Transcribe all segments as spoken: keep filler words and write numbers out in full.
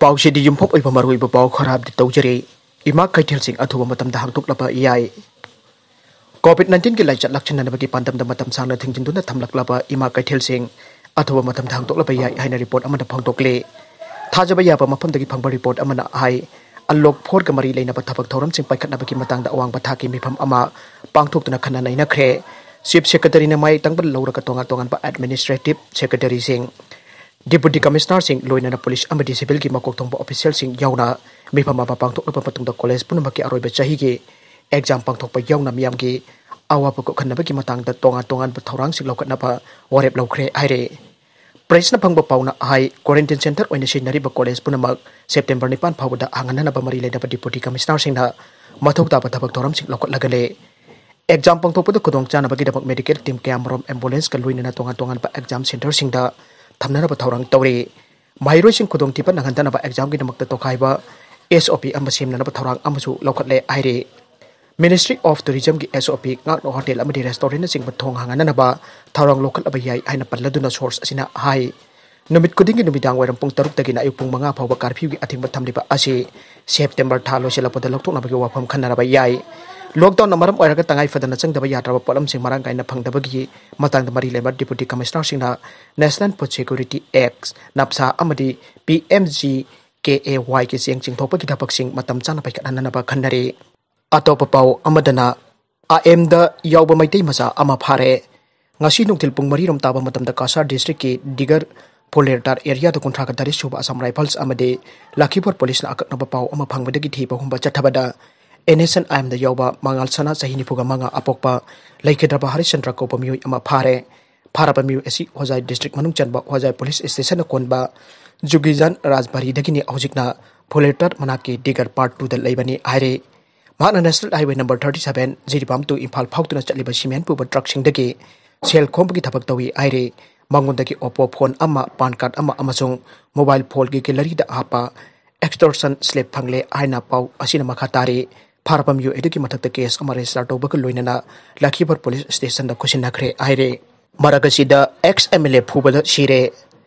ꯄꯥꯎꯁꯤꯗꯤ ꯌꯨꯝꯐꯝ ꯑꯣꯏꯕ ꯃꯔꯨꯑꯣꯏꯕ ꯄꯥꯎ ꯈꯔ ꯑꯞꯗꯦꯠ ꯇꯧꯖꯔꯤ꯫ ꯏꯃꯥ ꯀꯩꯊꯦꯜꯁꯤꯡ ꯑꯊꯨꯕ ꯃꯇꯝꯗ ꯍꯥꯡꯗꯣꯛꯂꯕ ꯌꯥꯏ꯫ COVID nineteen ꯒꯤ ꯂꯥꯏꯆꯠ ꯂꯥꯛꯁꯤꯟꯅꯅꯕꯒꯤ ꯄꯥꯟꯗꯝꯗ ꯃꯇꯝ ꯁꯥꯡꯅ ꯊꯤꯡꯖꯤꯟꯗꯨꯅ ꯊꯝꯂꯛꯂꯕ ꯏꯃꯥ ꯀꯩꯊꯦꯜꯁꯤꯡ ꯑꯊꯨꯕ ꯃꯇꯝꯗ ꯍꯥꯡꯗꯣꯛꯂꯕ ꯌꯥꯏ ꯍꯥꯏꯅ ꯔꯤꯄꯣꯔꯠ ꯑꯃꯗ ꯐꯣꯡꯗꯣꯛꯂꯤ꯫ ꯊꯥꯖꯕ ꯌꯥꯕ ꯃꯐꯝꯗꯒꯤ ꯐꯪꯕ ꯔꯤꯄꯣꯔꯠ ꯑꯃꯅ ꯍꯥꯏ, ꯑꯟꯂꯣꯛ ꯐꯣꯔꯒ ꯃꯔꯤ ꯂꯩꯅꯕ ꯊꯕꯛ ꯊꯧꯔꯝꯁꯤꯡ ꯄꯥꯏꯈꯠꯅꯕꯒꯤ ꯃꯇꯥꯡꯗ ꯑꯋꯥꯡꯕ ꯊꯥꯛꯀꯤ ꯃꯤꯐꯝ ꯑꯃ ꯄꯥꯡꯊꯣꯛꯇꯨꯅ ꯈꯟꯅ ꯅꯩꯅꯈ꯭ꯔꯦ꯫ ꯆꯤꯐ ꯁꯦꯀ꯭ꯔꯦꯇꯔꯤꯅ ꯃꯥꯏ ꯇꯪꯕ ꯂꯧꯔꯒ ꯇꯣꯉꯥꯟ ꯇꯣꯉꯥꯟꯕ ꯑꯦꯗꯃꯤꯅꯤꯁꯇ꯭ꯔꯦꯇꯤꯚ ꯁꯦꯀ꯭ꯔꯦꯇꯔꯤꯁꯤꯡ, ꯗꯤꯄꯨꯇꯤ ꯀꯃꯤꯁꯅꯔꯁꯤꯡ, ꯂꯣꯏꯅꯅ ꯄꯨꯂꯤꯁ ꯑꯃꯗꯤ ꯁꯤꯚꯤꯜꯒꯤ ꯃꯀꯣꯛ ꯊꯣꯡꯕ ꯑꯣꯐꯤꯁꯤꯌꯦꯜꯁꯤꯡ ꯌꯥꯎꯅ ꯃꯤꯐꯝ ꯑꯃ ꯄꯥꯡꯊꯣꯛꯂꯕ ꯃꯇꯨꯡꯗ ꯀꯣꯂꯦꯖ ꯄꯨꯝꯅꯃꯛꯀꯤ ꯑꯔꯣꯏꯕ ꯆꯍꯤꯒꯤ ꯑꯦꯛꯖꯥꯝ ꯄꯥꯡꯊꯣꯛꯄ ꯌꯥꯎꯅ ꯃꯤꯌꯥꯝꯒꯤ ꯑꯋꯥꯕ ꯀꯣꯛꯍꯟꯅꯕꯒꯤ ꯃꯇꯥꯡꯗ ꯇꯣꯉꯥꯟ ꯇꯣꯉꯥꯟꯕ ꯊꯧꯔꯥꯡꯁꯤꯡ ꯂꯧꯈꯠꯅꯕ ꯋꯥꯔꯦꯞ ꯂꯧꯈ꯭ꯔꯦ ꯍꯥꯏꯔꯦ꯫ ꯄ꯭ꯔꯦꯁꯅ ꯐꯪꯕ ꯄꯥꯎꯅ ꯍꯥꯏ, ꯀ꯭ꯋꯥꯔꯦꯟꯇꯤꯟ ꯁꯦꯟꯇꯔ ꯑꯣꯏꯅ ꯁꯤꯖꯤꯟꯅꯔꯤꯕ ꯀꯣꯂꯦꯖ ꯄꯨꯝꯅꯃꯛ ꯁꯦꯞꯇꯦꯝꯕꯔ ꯅꯤꯄꯥꯟ ꯐꯥꯎꯕꯗ ꯍꯥꯡꯍꯟꯅꯅꯕ ꯃꯔꯤ ꯂꯩꯅꯕ ꯗꯤꯄꯨꯇꯤ ꯀꯃꯤꯁꯅꯔꯁꯤꯡꯅ ꯃꯊꯧ ꯇꯥꯕ ꯊꯕꯛ ꯊꯧꯔꯝꯁꯤꯡ ꯂꯧꯈꯠꯂꯒ ꯂꯩ꯫ ꯑꯦꯛꯖꯥꯝ ꯄꯥꯡꯊꯣꯛꯄꯗ ꯈꯨꯗꯣꯡ ꯆꯥꯅꯕꯒꯤꯗꯃꯛ ꯃꯦꯗꯤꯀꯦꯜ ꯇꯤꯝ ꯀꯌꯥꯃꯔꯨꯝ ꯑꯦꯝꯕꯨꯂꯦꯟꯁꯀ ꯂꯣꯏꯅꯅ ꯇꯣꯉꯥꯟ ꯇꯣꯉꯥꯟꯕ ꯑꯦꯛꯖꯥꯝ ꯁꯦꯟꯇꯔꯁꯤꯡꯗ ꯊꯝꯅꯅꯕ ꯊꯧꯔꯥꯡ ꯇꯧꯔꯤ꯫ ꯃꯍꯩꯔꯣꯏꯁꯤꯡ ꯈꯨꯗꯣꯡꯊꯤꯕ ꯅꯪꯍꯟꯗꯅꯕ ꯑꯦꯛꯖꯥꯝꯒꯤꯗꯃꯛꯇ ꯇꯣꯈꯥꯏꯕ SOP ꯑꯃ ꯁꯦꯝꯅꯅꯕ ꯊꯧꯔꯥꯡ ꯑꯃꯁꯨ ꯂꯧꯈꯠꯂꯦ ꯍꯥꯏꯔꯤ꯫ Ministry of Tourism ꯒꯤ SOP ꯉꯥꯛꯅ ꯍꯣꯇꯦꯜ ꯑꯃꯗꯤ ꯔꯦꯁꯇꯣꯔꯦꯟꯠꯅꯆꯤꯡꯕ ꯊꯣꯡ ꯍꯥꯡꯍꯟꯅꯅꯕ ꯊꯧꯔꯥꯡ ꯂꯧꯈꯠꯂꯕ ꯌꯥꯏ ꯍꯥꯏꯅ ꯄꯜꯂꯗꯨꯅ ꯁꯣꯔꯁ ꯑꯁꯤꯅ ꯍꯥꯏ꯫ ꯅꯨꯃꯤꯠ ꯈꯨꯗꯤꯡꯒꯤ ꯅꯨꯃꯤꯗꯥꯡ ꯋꯥꯏꯔꯝ ꯄꯨꯡ ꯇꯔꯨꯛꯇꯒꯤꯅ ꯑꯌꯨꯛ ꯄꯨꯡ ꯃꯉꯥ ꯐꯥꯎꯕ ꯀꯥꯔꯐ꯭ꯌꯨꯒꯤ ꯑꯊꯤꯡꯕ ꯊꯝꯂꯤꯕ ꯑꯁꯤ ꯁꯦꯞꯇꯦꯝꯕꯔ ꯊꯥ ꯂꯣꯏꯁꯤꯜꯂꯛꯄꯗ ꯂꯧꯊꯣꯛꯅꯕꯒꯤ ꯋꯥꯐꯝ ꯈꯟꯅꯔꯕ ꯌꯥꯏ꯫ ꯂꯣꯛꯗꯥꯎꯟꯅ ꯃꯔꯝ ꯑꯣꯏꯔꯒ ꯇꯉꯥꯏ ꯐꯗꯅ ꯆꯪꯗꯕ ꯌꯥꯗ꯭ꯔꯕ ꯄꯣꯠꯂꯝꯁꯤꯡ ꯃꯔꯥꯡ ꯀꯥꯏꯅ ꯐꯪꯗꯕꯒꯤ ꯃꯇꯥꯡꯗ ꯃꯔꯤ ꯂꯩꯅꯕ ꯗꯤꯄꯨꯇꯤ ꯀꯃꯤꯁꯅꯔꯁꯤꯡꯅ National Food Security Act, ꯅꯞꯁꯥ ꯑꯃꯗꯤ PMGKAY ꯒꯤ ꯆꯦꯡ ꯆꯤꯡꯊꯣꯛꯄꯒꯤ ꯊꯕꯛꯁꯤꯡ ꯃꯇꯝ ꯆꯥꯅ ꯄꯥꯏꯈꯠꯍꯟꯅꯅꯕ ꯈꯟꯅꯔꯤ꯫ ꯑꯇꯣꯞꯄ ꯄꯥꯎ ꯑꯃꯗꯅ, ꯑꯥꯏ ꯑꯦꯝꯗ ꯌꯥꯎꯕ ꯃꯩꯇꯩ ꯃꯆꯥ ꯑꯃ ꯐꯥꯔꯦ꯫ ꯉꯁꯤ ꯅꯨꯡꯊꯤꯜ ꯄꯨꯡ ꯃꯔꯤ ꯔꯣꯝ ꯇꯥꯕ ꯃꯇꯝꯗ ꯀꯁꯥꯔ ꯗꯤꯁꯇ꯭ꯔꯤꯛꯀꯤ ꯗꯤꯒꯔ ꯐꯣꯂꯦꯔꯇꯥꯔ ꯑꯦꯔꯤꯌꯥꯗ ꯀꯨꯟꯊ꯭ꯔꯥꯒ ꯇꯔꯦꯠ ꯁꯨꯕ ꯑꯁꯥꯝ ꯔꯥꯏꯐꯜꯁ ꯑꯃꯗꯤ ꯂꯈꯤꯄꯨꯔ ꯄꯨꯂꯤꯁꯅ ꯑꯀꯛꯅꯕ ꯄꯥꯎ ꯑꯃ ꯐꯪꯕꯗꯒꯤ ꯊꯤꯕ ꯍꯨꯝꯕ ꯆꯠꯊꯕꯗ, NSCN ꯑꯥꯏ ꯑꯦꯝꯗ ꯌꯥꯎꯕ ꯃꯉꯥꯜ ꯁꯅꯥ, ꯆꯍꯤ ꯅꯤꯐꯨꯒ ꯃꯉꯥ, ꯑꯄꯣꯛꯄ ꯂꯩꯈꯤꯗ꯭ꯔꯕ ꯍꯔꯤꯁꯆꯟꯗ꯭ꯔ ꯀꯧꯕ ꯃꯤꯑꯣꯏ ꯑꯃ ꯐꯥꯔꯦ꯫ ꯐꯥꯔꯕ ꯃꯤꯑꯣꯏ ꯑꯁꯤ ꯍꯣꯖꯥꯏ ꯗꯤꯁꯇ꯭ꯔꯤꯛ ꯃꯅꯨꯡ ꯆꯟꯕ ꯍꯣꯖꯥꯏ ꯄꯨꯂꯤꯁ ꯁ꯭ꯇꯦꯁꯟꯅ ꯀꯣꯟꯕ ꯖꯨꯒꯤꯖꯥꯟ ꯔꯥꯖꯕꯥꯔꯤꯗꯒꯤꯅꯤ꯫ ꯍꯧꯖꯤꯛꯅ ꯐꯣꯂꯦꯔꯇꯥꯔ ꯃꯅꯥꯛꯀꯤ ꯗꯤꯒꯔ ꯄꯥꯔꯠ ꯇꯨꯗ ꯂꯩꯕꯅꯤ ꯍꯥꯏꯔꯤ꯫ ꯃꯍꯥꯛꯅ national highway number thirty seven, Jiribam two Imphal ꯐꯥꯎꯗꯨꯅ ꯆꯠꯂꯤꯕ ꯁꯤꯃꯦꯟ ꯄꯨꯕ ꯇ꯭ꯔꯛꯁꯤꯡꯗꯒꯤ ꯁꯦꯜ ꯈꯣꯝꯕꯒꯤ ꯊꯕꯛ ꯇꯧꯏ ꯍꯥꯏꯔꯤ꯫ ꯃꯉꯣꯟꯗꯒꯤ ꯑꯣꯞꯄꯣ ꯐꯣꯟ ꯑꯃ, ꯄꯥꯟ ꯀꯥꯔꯗ ꯑꯃ ꯑꯃꯁꯨꯡ ꯃꯣꯕꯥꯏꯜ ꯐꯣꯟꯒꯤ ꯒꯦꯂꯔꯤꯗ ꯍꯥꯞꯄ ꯑꯦꯛꯁꯇꯣꯔꯁꯟ ꯁ꯭ꯂꯤꯞ ꯐꯪꯂꯦ ꯍꯥꯏꯅ ꯄꯥꯎ ꯑꯁꯤꯅ ꯃꯈꯥ ꯇꯥꯔꯤ꯫ ꯐꯥꯔꯕ ꯃꯤꯑꯣꯏ ꯑꯗꯨꯒꯤ ꯃꯊꯛꯇ ꯀꯦꯁ ꯑꯃ ꯔꯦꯖꯤꯁꯇꯥꯔ ꯇꯧꯕꯒ ꯂꯣꯏꯅꯅ ꯂꯈꯤꯄꯨꯔ ꯄꯨꯂꯤꯁ ꯁ꯭ꯇꯦꯁꯟꯗ ꯈꯨꯠꯁꯤꯟꯅꯈ꯭ꯔꯦ ꯍꯥꯏꯔꯦ꯫ ꯃꯔꯛ ꯑꯁꯤꯗ ꯑꯦꯛꯁ MLA ꯐꯨꯕꯗ ꯁꯤꯔꯦ꯫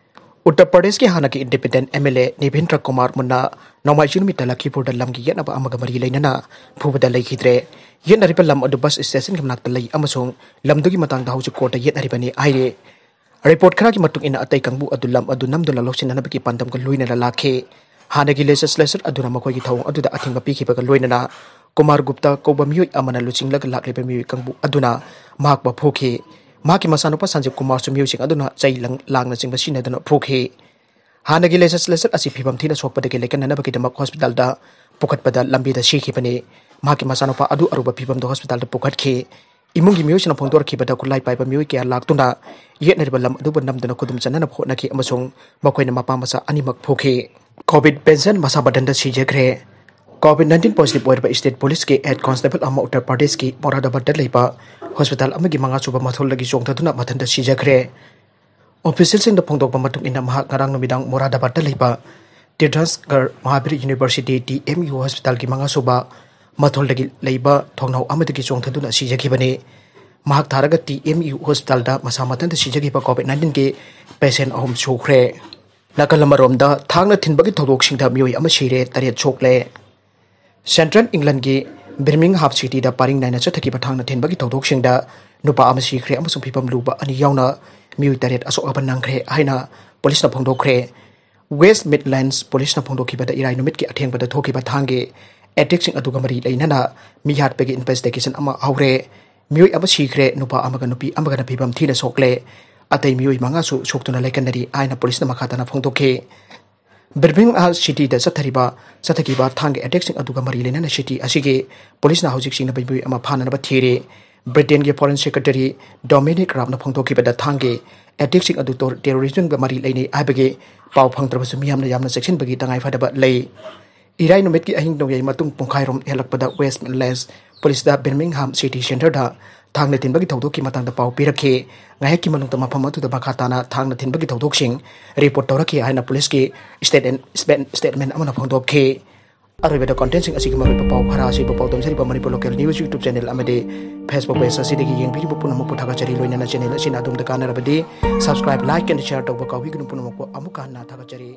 ꯎꯠꯇꯔ ꯄ꯭ꯔꯗꯦꯁꯀꯤ ꯍꯥꯟꯅꯒꯤ independent M L A Nivendra Kumar Munna ꯅꯣꯡꯃꯥꯏꯖꯤꯡ ꯅꯨꯃꯤꯠꯇ ꯂꯈꯤꯄꯨꯔꯗ ꯂꯝꯒꯤ ꯌꯦꯠꯅꯕ ꯑꯃꯒ ꯃꯔꯤ ꯂꯩꯅꯅ ꯐꯨꯕꯗ ꯂꯩꯈꯤꯗ꯭ꯔꯦ꯫ ꯌꯦꯠꯅꯔꯤꯕ ꯂꯝ ꯑꯗꯨ ꯕꯁ ꯁ꯭ꯇꯦꯁꯟꯒꯤ ꯃꯅꯥꯛꯇ ꯂꯩ ꯑꯃꯁꯨꯡ ꯂꯝꯗꯨꯒꯤ ꯃꯇꯥꯡꯗ ꯍꯧꯖꯤꯛ ꯀꯣꯔꯠꯇ ꯌꯦꯠꯅꯔꯤꯕꯅꯤ ꯍꯥꯏꯔꯤ꯫ ꯔꯤꯄꯣꯔꯠ ꯈꯔꯒꯤ ꯃꯇꯨꯡ ꯏꯟꯅ, ꯑꯇꯩ ꯀꯥꯡꯕꯨ ꯑꯗꯨ ꯂꯝ ꯑꯗꯨ ꯅꯝꯗꯨꯅ ꯂꯧꯁꯤꯟꯅꯅꯕꯒꯤ ꯄꯥꯟꯗꯝꯒ ꯂꯣꯏꯅꯅ ꯂꯥꯛꯈꯤ꯫ ꯍꯥꯟꯅꯒꯤ ꯂꯦꯖꯤꯁꯂꯦꯆꯔ ꯑꯗꯨꯅ ꯃꯈꯣꯏꯒꯤ ꯊꯧꯑꯣꯡ ꯑꯗꯨꯗ ꯑꯊꯤꯡꯕ ꯄꯤꯈꯤꯕꯒ ꯂꯣꯏꯅꯅ ꯀꯨꯃꯥꯔ ꯒꯨꯞꯇꯥ ꯀꯧꯕ ꯃꯤꯑꯣꯏ ꯑꯃꯅ ꯂꯨꯆꯤꯡꯂꯒ ꯂꯥꯛꯂꯤꯕ ꯃꯤꯑꯣꯏ ꯀꯥꯡꯕꯨ ꯑꯗꯨꯅ ꯃꯍꯥꯛꯄꯨ ꯐꯨꯈꯤ꯫ ꯃꯍꯥꯛꯀꯤ ꯃꯆꯥꯅꯨꯄꯥ ꯁꯟꯖꯤꯕ ꯀꯨꯃꯥꯔꯁꯨ ꯃꯤꯑꯣꯏꯁꯤꯡ ꯑꯗꯨꯅ ꯆꯩ ꯂꯪ-, ꯂꯥꯡꯅꯆꯤꯡꯕ ꯁꯤꯖꯤꯟꯅꯗꯨꯅ ꯐꯨꯈꯤ꯫ ꯍꯥꯟꯅꯒꯤ ꯂꯦꯖꯤꯁꯂꯦꯆꯔ ꯑꯁꯤ ꯐꯤꯕꯝ ꯊꯤꯅ ꯁꯣꯛꯄꯗꯒꯤ ꯂꯥꯏꯀꯠꯅꯅꯕꯒꯤꯗꯃꯛ ꯍꯣꯁꯄꯤꯇꯥꯜꯗ ꯄꯨꯈꯠꯄꯗ ꯂꯝꯕꯤꯗ ꯁꯤꯈꯤꯕꯅꯤ꯫ ꯃꯍꯥꯛꯀꯤ ꯃꯆꯥꯅꯨꯄꯥ ꯑꯗꯨ ꯑꯔꯨꯕ ꯐꯤꯕꯝꯗ ꯍꯣꯁꯄꯤꯇꯥꯜꯗ ꯄꯨꯈꯠꯈꯤ꯫ ꯏꯃꯨꯡꯒꯤ ꯃꯤꯑꯣꯏꯁꯤꯡꯅ ꯐꯣꯡꯗꯣꯔꯛꯈꯤꯕꯗ, ꯈꯨꯠꯂꯥꯏ ꯄꯥꯏꯕ ꯃꯤꯑꯣꯏ ꯀꯌꯥ ꯂꯥꯛꯇꯨꯅ ꯌꯦꯠꯅꯔꯤꯕ ꯂꯝ ꯑꯗꯨꯕꯨ ꯅꯝꯗꯨꯅ ꯈꯨꯗꯨꯝ ꯆꯟꯅꯅꯕ ꯍꯣꯠꯅꯈꯤ ꯑꯃꯁꯨꯡ ꯃꯈꯣꯏꯅ ꯃꯄꯥ ꯃꯆꯥ ꯑꯅꯤꯃꯛ ꯐꯨꯈꯤ꯫ ꯀꯣꯚꯤꯗ ꯄꯦꯁꯦꯟꯠ ꯃꯁꯥ ꯃꯊꯟꯇ ꯁꯤꯖꯈ꯭ꯔꯦ꯫ ꯀꯣꯚꯤꯗ ꯅꯥꯏꯟꯇꯤꯟ ꯄꯣꯖꯤꯇꯤꯚ ꯑꯣꯏꯔꯕ ꯁ꯭ꯇꯦꯠ ꯄꯨꯂꯤꯁꯀꯤ ꯍꯦꯗ ꯀꯣꯟꯁꯇꯦꯕꯜ ꯑꯃ ꯎꯠꯇꯔ ꯄ꯭ꯔꯗꯦꯁꯀꯤ ꯃꯣꯔꯥꯗꯥꯕꯥꯗꯇ ꯂꯩꯕ ꯍꯣꯁꯄꯤꯇꯥꯜ ꯑꯃꯒꯤ ꯃꯉꯥꯁꯨꯕ ꯃꯊꯣꯜꯗꯒꯤ ꯆꯣꯡꯊꯗꯨꯅ ꯃꯊꯟꯇ ꯁꯤꯖꯈ꯭ꯔꯦ꯫ ꯑꯣꯐꯤꯁꯤꯌꯦꯜꯁꯤꯡꯅ ꯐꯣꯡꯗꯣꯛꯄ ꯃꯇꯨꯡ ꯏꯟꯅ, ꯃꯍꯥꯛ ꯉꯔꯥꯡ ꯅꯨꯃꯤꯗꯥꯡ ꯃꯣꯔꯥꯗꯥꯕꯥꯗꯇ ꯂꯩꯕ ꯇꯤꯔꯊꯪꯀꯔ Mahavir university, T M U ꯍꯣꯁꯄꯤꯇꯥꯜꯒꯤ ꯃꯉꯥꯁꯨꯕ ꯃꯊꯣꯜꯗꯒꯤ ꯂꯩꯕ ꯊꯣꯡꯅꯥꯎ ꯑꯃꯗꯒꯤ ꯆꯣꯡꯊꯗꯨꯅ ꯁꯤꯖꯈꯤꯕꯅꯤ꯫ ꯃꯍꯥꯛ ꯊꯥꯔꯒ ꯇꯤ ꯑꯦꯝ ꯌꯨ ꯍꯣꯁꯄꯤꯇꯥꯜꯗ ꯃꯁꯥ ꯃꯊꯟꯇ ꯁꯤꯖꯈꯤꯕ ꯀꯣꯚꯤꯗ ꯅꯥꯏꯟꯇꯤꯟꯒꯤ ꯄꯦꯁꯦꯟꯠ ꯑꯍꯨꯝ ꯁꯨꯈ꯭ꯔꯦ꯫ ꯅꯥꯀꯜ ꯑꯃꯔꯣꯝꯗ, ꯊꯥꯡꯅ ꯊꯤꯟꯕꯒꯤ ꯊꯧꯗꯣꯛꯁꯤꯡꯗ ꯃꯤꯑꯣꯏ ꯑꯃ ꯁꯤꯔꯦ, ꯇꯔꯦꯠ ꯁꯣꯛꯂꯦ꯫ ꯁꯦꯟꯇ꯭ꯔꯦꯜ ꯏꯪꯂꯟꯒꯤ ꯕꯤꯔꯃꯤꯡꯍꯥꯝ ꯁꯤꯇꯤꯗ ꯄꯔꯤꯡ ꯅꯥꯏꯅ ꯆꯠꯊꯈꯤꯕ ꯊꯥꯡꯅ ꯊꯤꯟꯕꯒꯤ ꯊꯧꯗꯣꯛꯁꯤꯡꯗ ꯅꯨꯄꯥ ꯑꯃ ꯁꯤꯈ꯭ꯔꯦ ꯑꯃꯁꯨꯡ ꯐꯤꯕꯝ ꯂꯨꯕ ꯑꯅꯤ ꯌꯥꯎꯅ ꯃꯤꯑꯣꯏ ꯇꯔꯦꯠ ꯑꯁꯣꯛ ꯑꯄꯟ ꯅꯪꯈ꯭ꯔꯦ ꯍꯥꯏꯅ ꯄꯨꯂꯤꯁꯅ ꯐꯣꯡꯗꯣꯛꯈ꯭ꯔꯦ꯫ ꯋꯦꯁ꯭ꯠ ꯃꯤꯗꯂꯦꯟꯗꯁ ꯄꯨꯂꯤꯁꯅ ꯐꯣꯡꯗꯣꯛꯈꯤꯕꯗ, ꯏꯔꯥꯏ ꯅꯨꯃꯤꯠꯀꯤ ꯑꯊꯦꯡꯕꯗ ꯊꯣꯛꯈꯤꯕ ꯊꯥꯡꯒꯤ ꯑꯦꯇꯦꯛꯁꯤꯡ ꯑꯗꯨꯒ ꯃꯔꯤ ꯂꯩꯅꯅ ꯃꯤꯍꯥꯠꯄꯒꯤ ꯏꯟꯚꯦꯁꯇꯤꯒꯦꯁꯟ ꯑꯃ ꯍꯧꯔꯦ꯫ ꯃꯤꯑꯣꯏ ꯑꯃ ꯁꯤꯈ꯭ꯔꯦ, ꯅꯨꯄꯥ ꯑꯃꯒ ꯅꯨꯄꯤ ꯑꯃꯒꯅ ꯐꯤꯕꯝ ꯊꯤꯅ ꯁꯣꯛꯂꯦ꯫ ꯑꯇꯩ ꯃꯤꯑꯣꯏ ꯃꯉꯥꯁꯨ ꯁꯣꯛꯇꯨꯅ ꯂꯩꯀꯟꯅꯔꯤ ꯍꯥꯏꯅ ꯄꯨꯂꯤꯁꯅ ꯃꯈꯥ ꯇꯥꯅ ꯐꯣꯡꯗꯣꯛꯈꯤ꯫ ꯕꯤꯔꯃꯤꯡꯍꯥꯝ ꯁꯤꯇꯤꯗ ꯆꯠꯊꯔꯤꯕ, ꯆꯠꯊꯈꯤꯕ ꯊꯥꯡꯒꯤ ꯑꯦꯇꯦꯛꯁꯤꯡ ꯑꯗꯨꯒ ꯃꯔꯤ ꯂꯩꯅꯅ ꯁꯤꯇꯤ ꯑꯁꯤꯒꯤ ꯄꯨꯂꯤꯁꯅ ꯍꯧꯖꯤꯛ ꯆꯤꯡꯅꯕ ꯃꯤꯑꯣꯏ ꯑꯃ ꯐꯥꯅꯅꯕ ꯊꯤꯔꯤ꯫ ꯕ꯭ꯔꯤꯇꯦꯟꯒꯤ ꯐꯣꯔꯦꯟ ꯁꯦꯀ꯭ꯔꯦꯇꯔꯤ ꯗꯣꯃꯤꯅꯤꯛ ꯔꯥꯕꯅ ꯐꯣꯡꯗꯣꯛꯈꯤꯕꯗ, ꯊꯥꯡꯒꯤ ꯑꯦꯇꯦꯛꯁꯤꯡ ꯑꯗꯨ ꯇꯣꯔ-, ꯇꯦꯔꯣꯔꯤꯖꯝꯒ ꯃꯔꯤ ꯂꯩꯅꯩ ꯍꯥꯏꯕꯒꯤ ꯄꯥꯎ ꯐꯪꯗ꯭ꯔꯕꯁꯨ, ꯃꯤꯌꯥꯝꯅ ꯌꯥꯝꯅ ꯆꯦꯛꯁꯤꯟꯕꯒꯤ ꯇꯉꯥꯏꯐꯗꯕ ꯂꯩ꯫ ꯏꯔꯥꯏ ꯅꯨꯃꯤꯠꯀꯤ ꯑꯍꯤꯡ ꯅꯣꯡꯌꯥꯏ ꯃꯇꯨꯡ ꯄꯨꯡꯈꯥꯏꯔꯣꯝ ꯍꯦꯜꯂꯛꯄꯗ ꯋꯦꯁ꯭ꯠ ꯃꯤꯗꯂꯦꯟꯗꯁ ꯄꯨꯂꯤꯁꯇ ꯕꯤꯔꯃꯤꯡꯍꯥꯝ ꯁꯤꯇꯤ ꯁꯦꯟꯇꯔꯗ ꯊꯥꯡꯅ ꯊꯤꯟꯕꯒꯤ ꯊꯧꯗꯣꯛꯀꯤ ꯃꯇꯥꯡꯗ ꯄꯥꯎ ꯄꯤꯔꯛꯈꯤ꯫ ꯉꯥꯏꯍꯥꯛꯀꯤ ꯃꯅꯨꯡꯗ ꯃꯐꯝ ꯑꯗꯨꯗ ꯃꯈꯥ ꯇꯥꯅ ꯊꯥꯡꯅ ꯊꯤꯟꯕꯒꯤ ꯊꯧꯗꯣꯛꯁꯤꯡ ꯔꯤꯄꯣꯔꯠ ꯇꯧꯔꯛꯈꯤ ꯍꯥꯏꯅ ꯄꯨꯂꯤꯁꯀꯤ ꯁ꯭ꯇꯦꯠ-, ꯁ꯭ꯇꯦꯠꯃꯦꯟ ꯑꯃꯅ ꯐꯣꯡꯗꯣꯛꯈꯤ꯫ ꯑꯔꯣꯏꯕꯗ contentꯁꯤꯡ ꯑꯁꯤꯒꯤ ꯃꯔꯨꯑꯣꯏꯕ ꯄꯥꯎ ꯈꯔ ꯑꯁꯤꯕꯨ ꯄꯥꯎꯗꯝꯖꯔꯤꯕ Manipur Local News YouTube channel ꯑꯃꯗꯤ Facebook page ꯑꯁꯤꯗꯒꯤ ꯌꯦꯡꯕꯤꯔꯤꯕ ꯄꯨꯝꯅꯃꯛꯄꯨ ꯊꯥꯒꯠꯆꯔꯤ꯫ ꯂꯣꯏꯅꯅ channel ꯑꯁꯤꯅ ꯑꯗꯣꯝꯗ ꯀꯥꯟꯅꯔꯕꯗꯤ subscribe, like and share ꯇꯧꯕ ꯀꯥꯎꯕꯤꯒꯅꯨ꯫ ꯄꯨꯝꯅꯃꯛꯄꯨ ꯑꯃꯨꯛꯀ ꯍꯟꯅ ꯊꯥꯒꯠꯆꯔꯤ꯫